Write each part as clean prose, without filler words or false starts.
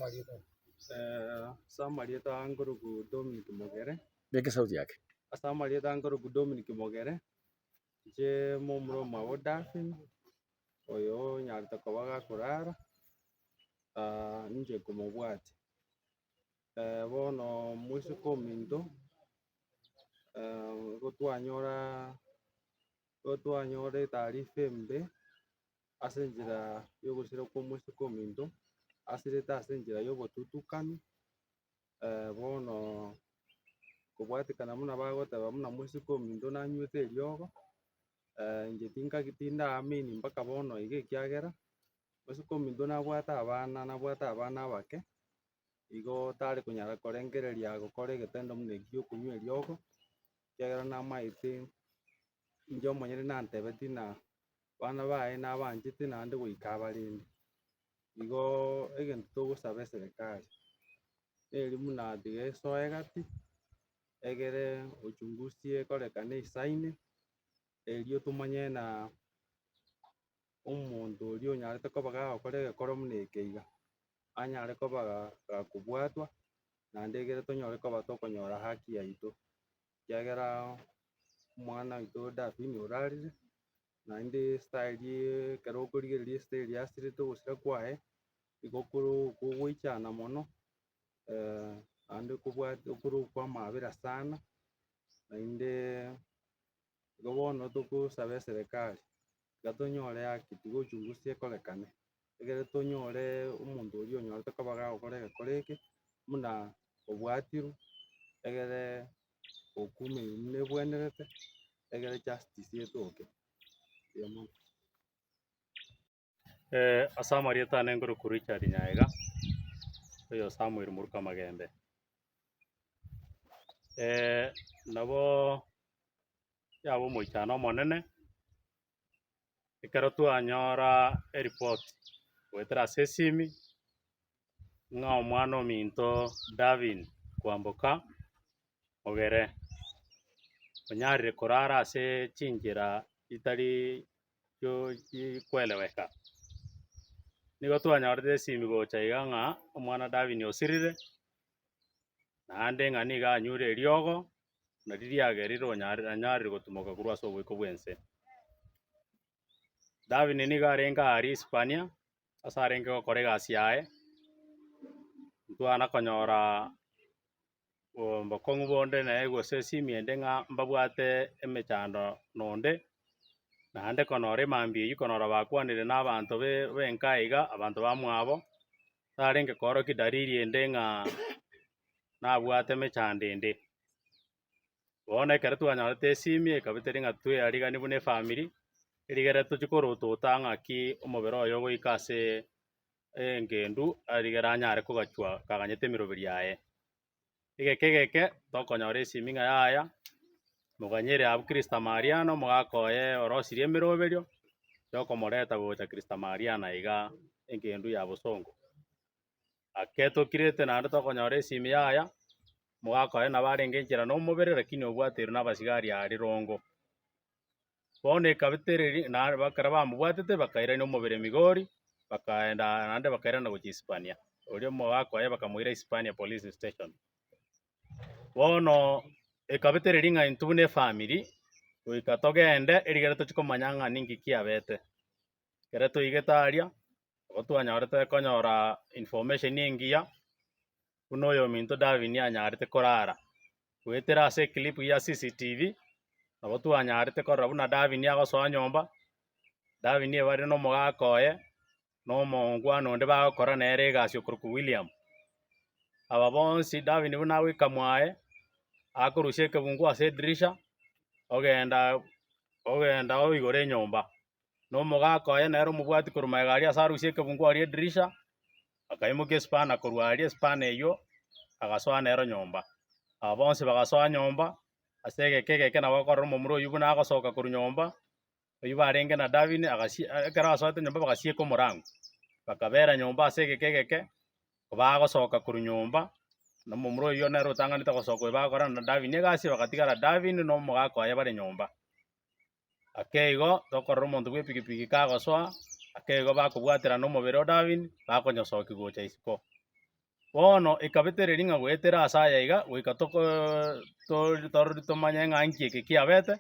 Ase amarieta nkoruku Dominic Mogere. Beka esauti yake. Ase amarieta nkoruku Dominic Mogere, inche momura omwabo Daphine, oyo onyarete koba gakorara, ninche nkomobwatia. Bono moiseke ominto, nigo twanyora nigo twanyora etaarifa embe. Ase enchera y'ogosira kw'omoiseke ominto, asirete ase enchera y'obotutukanu, bono kobwatekana buna bagoteba buna moiseke ominto nanywete eriogo, inche tinkageti tindaamini mpaka bono iga ekiagera, moiseke ominto nabwate abana nabwate abana abake, igo tare konyara korengereria gokora egetendo buna ekio gia okonywa eriogo, ekiagera namaete inche omonyene nantebetie ng'a. Abana baye nabanchete naende goika abarende. Igoo egento togosaba eserekari, neri buna tiga esoe gati, egere uchunguzi ekorekane eisaine, erio tomanye ng'a omonto oria onyarete koba gagokora egekoro buna eke iga, anyare koba gakobwatwa, naende egere tonyore koba tokonyora haki yaito. Ekiagera omwana oito Davini orarire, naende estyle ekero okorigereria estyle asirete ogosira kwaye, nigo kore okogoichana mono, naende kobwate okore okwa amaabera sana, naende igo bono tokosaba eserekari, tiga tonyore haki tiga uchunguzi ekorekane, ekere tonyore omonto oria onyorete koba gagokora egekora eke, buna obwatirwe, egere okumiwu buna ebwenerete, egere justice etoke, mbuya mono. Ase amarieta ane nkorokwa Richard Nyaega, oyo Samuel Moruka Magembe. Nabo yaba omoichano omonene, ekero twanyora eripoti goetera ase esimi, ng'a omwana ominto Davin Kwamboka Ogere, onyarire korara ase chinchera chitari chikoeleweka. Nigo twanyorete esimi gocha iga ng'a omwana Davin osirire, naende ng'a nigo anyure eriogo, nari riagerire onyarire anyarire gotimoka korwa ase oboiko bw'ense. Davin nigo arenge aaria Hispania, ase arenge gokora egasi yaye, ntwana konyora bokong'u bonde naye gose esimi ende ng'a mbabwate emechando nonde, naende konyora emambia eywo konyora bakwanire na abanto be benka iga abanto bamwabo, tarenge koorokia dalili ende ng'a nabwate emechando ende. Bono ekero twanyorete esimi ekaba teri ng'a tweariganie buna efamiri, erigere tochie korotota ng'aki omobere oye ogoika ase engendu arigere anyare kogachwa kaganyete emeroberi yaye. Egeka egeke tokonyora esimi ng'a yaya, moganyere abwo Christa Mariano omogaka oye orosirie emeroberio yokomoreta gocha Christa Mariano iga engendu ya bosongo. Ake tokirete naende tokonyora esimi yaya, omogaka oye nabo arenge enchera na omobere lakini obwateirwe na abasigari aria rongo. Bono ekabetereria na ekero bamobwatete bakairania omobere Migori, bakaenda naende bakairana gochia Hispania, oria omogaka oye bakamoira Hispania police station. Bono ekabetereria ng'a intwe buna efamiri, goika togende erigere tochie komanya ng'a ninki kiabete. Ekero twaigete aria, nabo twanyorete konyora information engiya, buna oyominto Davin anyarete korara, goetera ase eclip ya CCTV, nabo twanyarete korora buna Davin agosoa nyomba, Davin ebare na omogaka oye, na omongwana onde bagokora nere egasi okorokwa William. Aba bonsi Davin buna agoika mwaye, akorusia ekebunguo ase edirisha, ogenda ogenda oigora enyomba. Na omogaka oye nere omobwati korwa magega aria ase arusie ekebungo aria edirisha, akaimokia esipana korwa aria esipana eyio, agasoa nero nyomba. Aba bonsi bagasoa nyomba, ase egeka egeke nabo okorora omomura oyio buna agosoka korwa nyomba, oyio barenge na Davini agasie ekero asoete nyomba bagasieka omorango, bakabera nyomba ase egeka egeke, bagosoka korwa nyomba, na omomura oyio nere otang'anete gosoka oyo bakorana na Davini egasi, bagatigara Davini na omogaka oye bare nyomba. Ake igo tokorora omonto bw'epikipiki kagosoa, ake igo bakobwaterana omobere o Darwin, bakonyosokia gocha isiko. Bono ekabetereria ng'a goetera ase aya iga goika toko tori torori tomanye ng'a nki eke kiabete,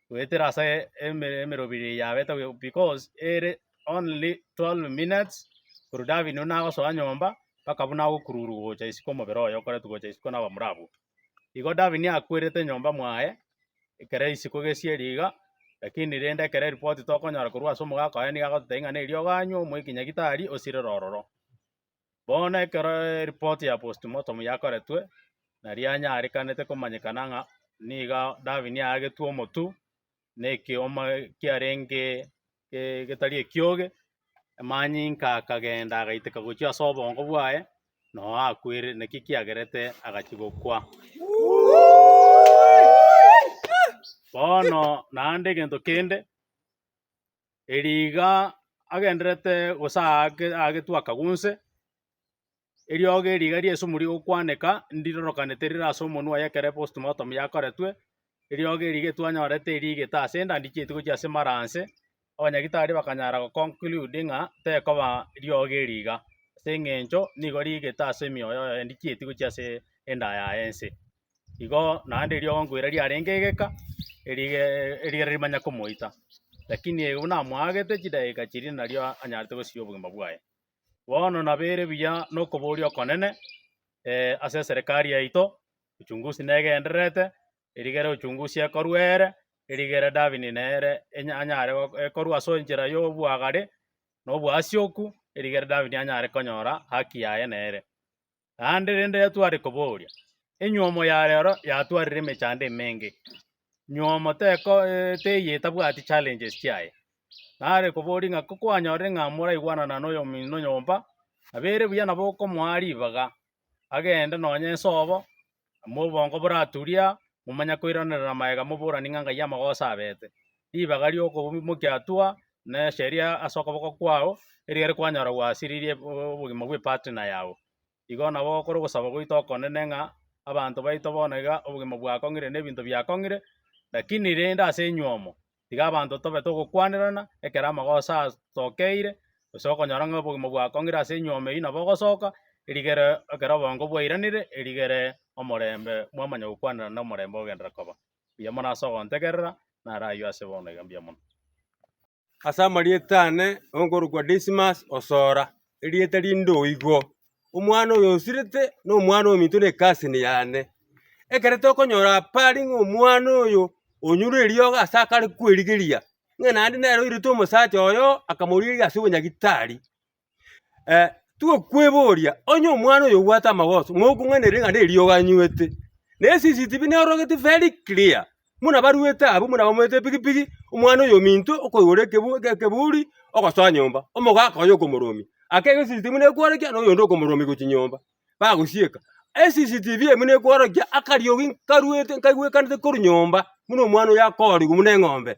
goetera ase eme emeroberi eye yabete because ere only 12 minutes korwa Davin buna agosoa nyomba mpaka buna agokururwa gocha isiko omobere oye okoretwa gocha isiko na abamura abwo. Igo Davin akwerete nyomba mwaye, ekero isiko gesieri iga, lakini rende ekero eripoti tokonyora korwa ase omogaka oye nigo agototebia ng'a neriogo anywe omoike nyagitari osirere ororo. Bono ekero eripoti ya postmortem yakoretwe, naria anyarekanete komanyekana ng'a nigo Darwin aagetwe omotu na ekioma kiarenge getari ekioge, amanyinga akagenda agaiteka gochia ase obongo bwaye, noo akwere naki kiagerete agachia gokwa. Bono naende egento kende. Eri iga agendererete gose aake aagetwe akagunse, eriogo eri iga ri'esumu rigokwaneka ndirorokanete rire ase omonwa oye ekero postmortem yakoretwe, eriogo eri iga etwanyorete erigete ase enda ndichieti gochia ase maranse, abanyagitari bakanyara go conclude ng'a tekoba riogo eri iga, ase eng'encho nigo rigete ase emioyo yaye ndichieti gochia ase enda yaye ense. Igo naende eriogo nkoira riarenge egeka, erige erigere rimanya komoita, lakini eye buna amoagete chidakika chiria nario anyarete gosiria obogima bwaye. Bono nabo ere buya na okoboria okonene ase eserekari yaito, uchunguzi negendererete, erigere uchunguzi ekorwe ere, erigere Davini nere enya anyare go ekorwe ase enchera ya obwagare, na obwasioku, erigere Davini anyare konyora haki yaye nere. Naende rende yatware koboria, Enyuomo ya rero yatwarire emechando emenge, nyuomo teko teiyo etabwati challenges chiaye. Nare koboria ng'a kokwanyorire ng'a moraigwanana na oyomino nyomba, nabo ere buya nabo okomoa ribaga, agende nonye nsobo, mobongo boraturia, momanye koiranerera magega moboranie ng'a ngai amagoso abete. Ribaga ria okomokia hatua na esheria ase okoboko kwao, erigere kwanyora gwasiririe obogima bwa epartner yago. Igo nabo okore ogosaba gwaito okonene ng'a abanto baito bono iga obogima bwakong'ire na ebinto biakong'ire, lakini rende ase enywomo, tiga abanto tobe togokwanerana ekero amagoso atokeire, gose okonyora ng'a obogima bwakong'ire ase enywomo eywo nabo ogosoka, erigere ekero obongo bwairanire, erigere omorembe mwamanya gokwanerana na omorembe ogenderere koba. Mbuya mono ase ogontegerera, naro ayio ase bono iga mbuya mono. Ase amarieta ane nkorokwa Dismas Osora, erieta rinde oigo. Omwana oyo osirete na omwana ominto na ecousin yane. Ekero tokonyora habari ng'a omwana oyo onyure eriogo ase akare kwerigeria, ng'a naende nere oirete omosacha oyo akamorigereria ase obonyagitari. Tokweboria, onye omwana oyo obwate amagoso, mokong'ainereria ng'a neriogo anywete. Na eCCTV nerogeti very clear, buna baruete abwo buna bamoete epikipiki, omwana oyo ominto okoigora ekebu ekeburi, ogosoa nyomba, omogaka oye okomoromia. Ake eCCTV nekworokia na oyonde okomoromia gochia nyomba, bagosieka. ECCTV eye buna ekworokia akariogi nkaruete nkaigwekanete korwa nyomba, buna omwana oyo akoorigwa buna eng'ombe.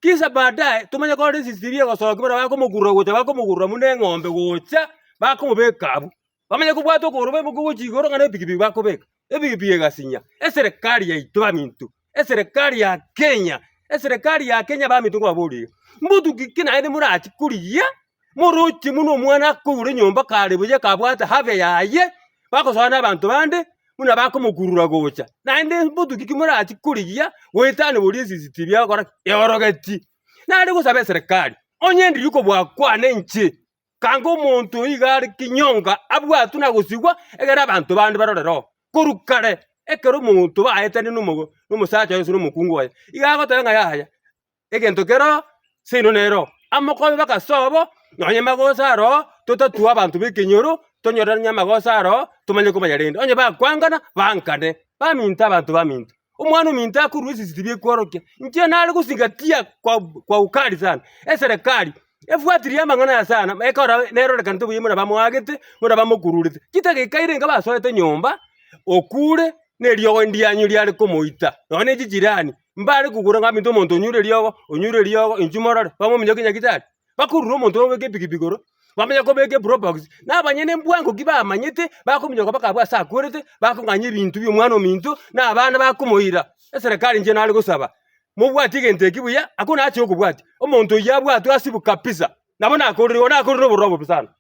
Kisa baadaye tomanye korora esisiri egosokia buna bakomogurura gocha bakomogurura buna eng'ombe gocha bakomobeka abwo. Bamanye kobwata okogoro baimoke gochia igoro ng'a nepikipiki bakobeka, epikipiki egasinya. Eserekari yaito baminto, eserekari ya Kenya, eserekari ya Kenya baminto nkobaboria iga, mbotuki ki naende morachie korigia Moroche buna omwana akoigora enyomba kare buya kabwate afya yaye, bagosoa nabanto bande, buna bakomokurura gocha. Naende mbotuki ki morachie korigia goetania boria eCCTV egokora ki? Eorogeti. Nare gosaba eserekari, onye ndiri kobua kwane inche, kanga omonto oyio iga are kinyonga abwatwe na gosigwa, egere abanto bande barorere oo. Korwa kare, ekero omonto baetanie nomogo nomosacha oye gose nomokungu oye, iga agoteba ng'a yaya. Egento kero seino nero, amokobe bakasobo, nonye magoso aroo, totatue abanto b'ekenyoro, tonyore onye amagoso aroo, tomanye komanya rende. Onye bakwangana, bankane, baminto abanto baminto. Omwana ominto akorwa esisiti biekworokia, inche nare gosingatia kwa kwa ukali sana, eserekari efuatirie amang'ana aya sana, ekero nerorekanete buya buna bamoagete, buna bamokururete. Chidakika ere enga basoete nyomba, okure, na eriogo ndianyu riare komoita, nonye ne chichirani. Mbare kogura ng'a aminto omonto onyure eriogo, onyure eriogo, inchuo morore, bamominyokie nyagetari. Bakorure omonto bamobeke epikipiki igoro, bamanye kobeka eprobox, na abanyene mbwango ki bamanyete, bakominyoka mpaka abwo ase akwerete, bakong'anya ebinto bia omwana ominto, na abana bakomoira. Eserekari inche nare gosaba, mobwatie egento eki buya, akwo nache okobwatia, omonto oyio abwatwe asibwe kabisa, nabo nakorire igo nakorire obororo obobe sana.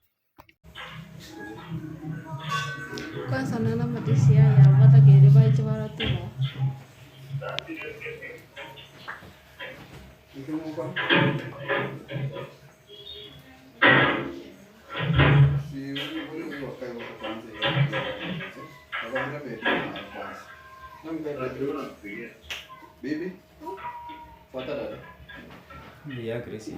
Kwanza nonye na amatisi aya abo batakeire baiche barote igo. Mbuya Grace.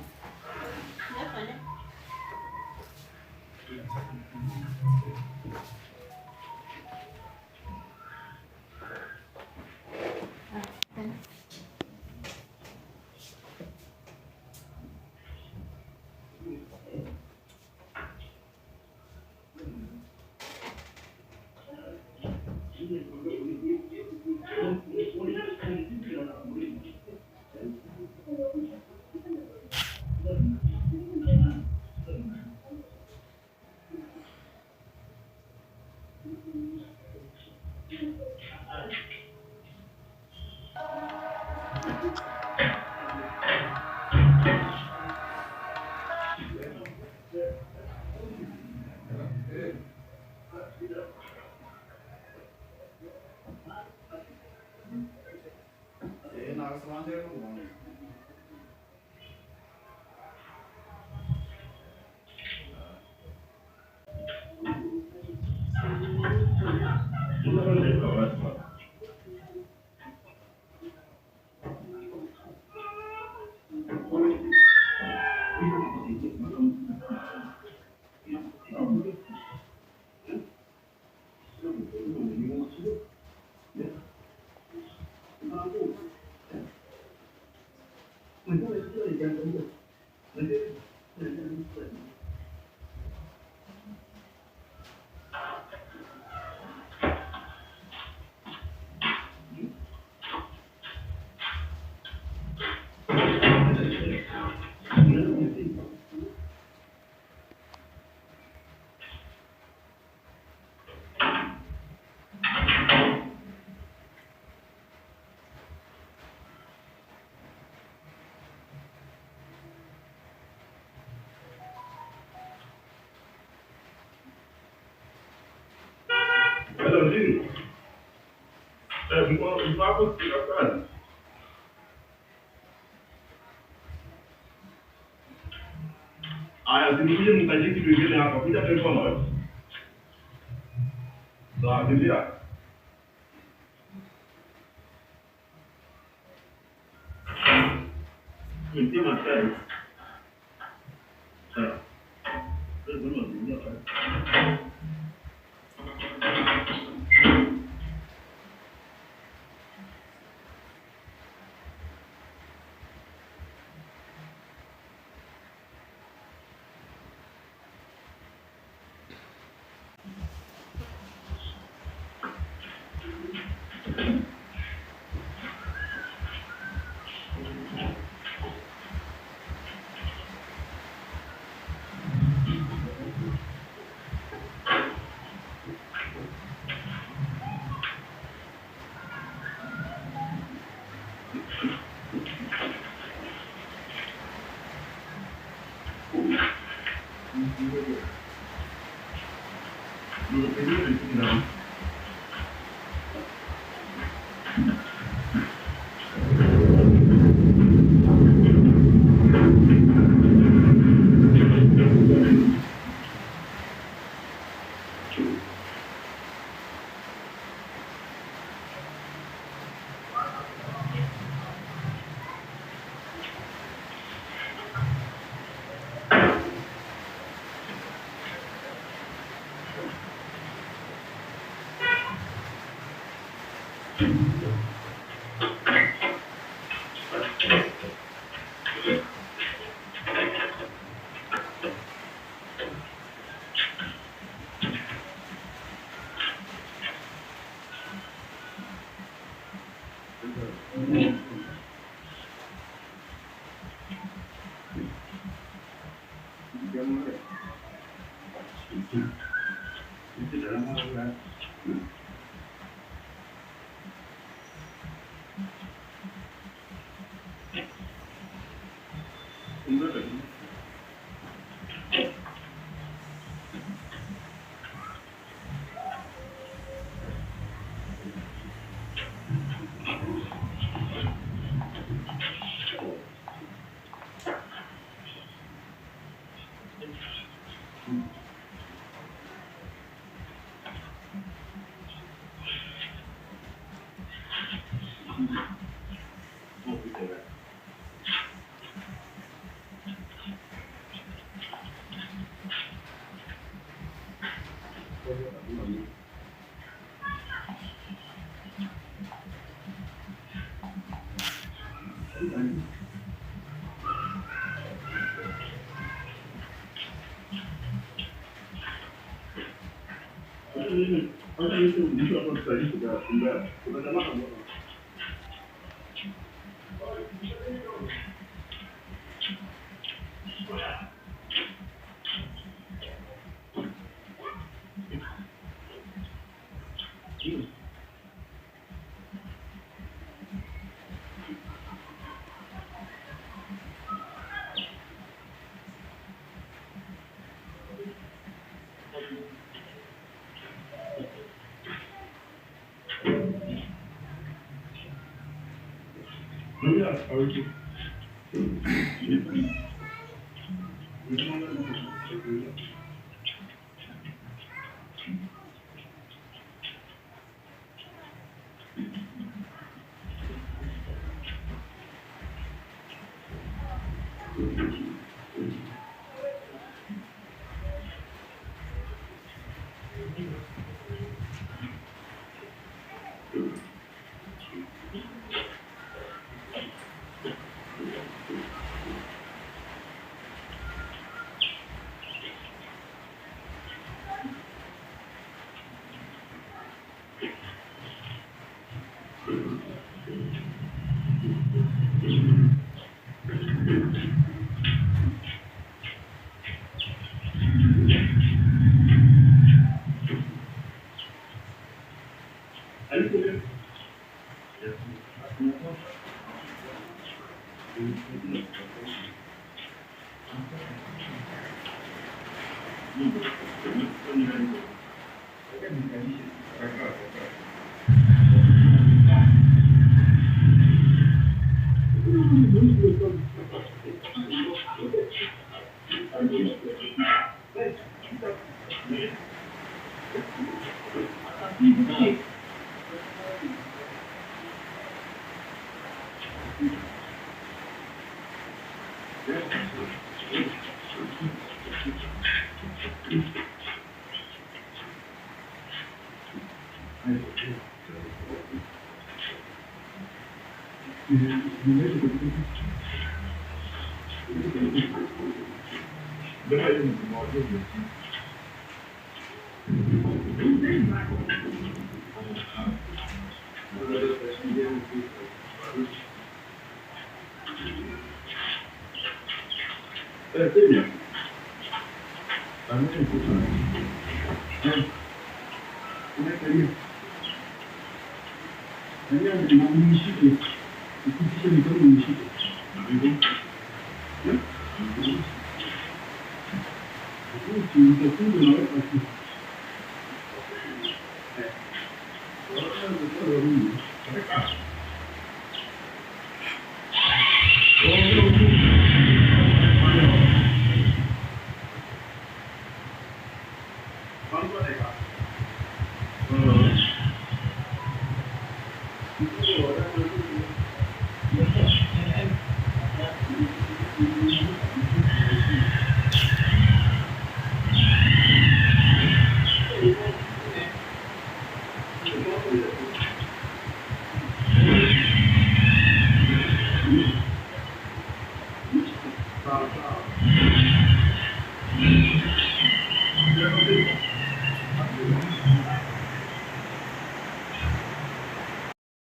Aya, simkuje mkaje kitu kingine hapa. Kuja telefoni wewe. Sawa, kimbia. Nitie masai. Sawa. Wewe mbona unakimbia pale?